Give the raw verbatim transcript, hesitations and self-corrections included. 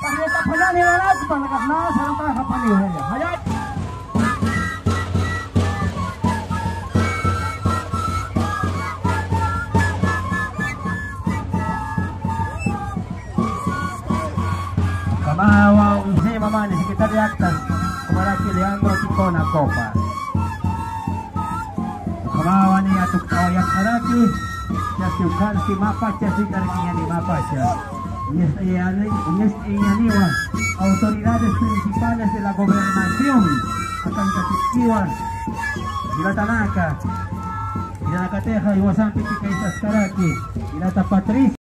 Tarjeta phañani, lanas, para las más, para las más, para las más. Ukhamawa uñjima mani secretario de actas, ukhamarak Leandro Ticona Copa. Ukhamawani atukt'awayapxaraki, yasti ukhamsti mä pacha sikarkiñäni, mä pacha. Uñast'ayañäni, uñast'ayañäniwa autoridades principales de la gobernación, akankatipkiwa jilatanaka, jilanakatixa jiwasampi chikaysaskaraki, jilata Patricia.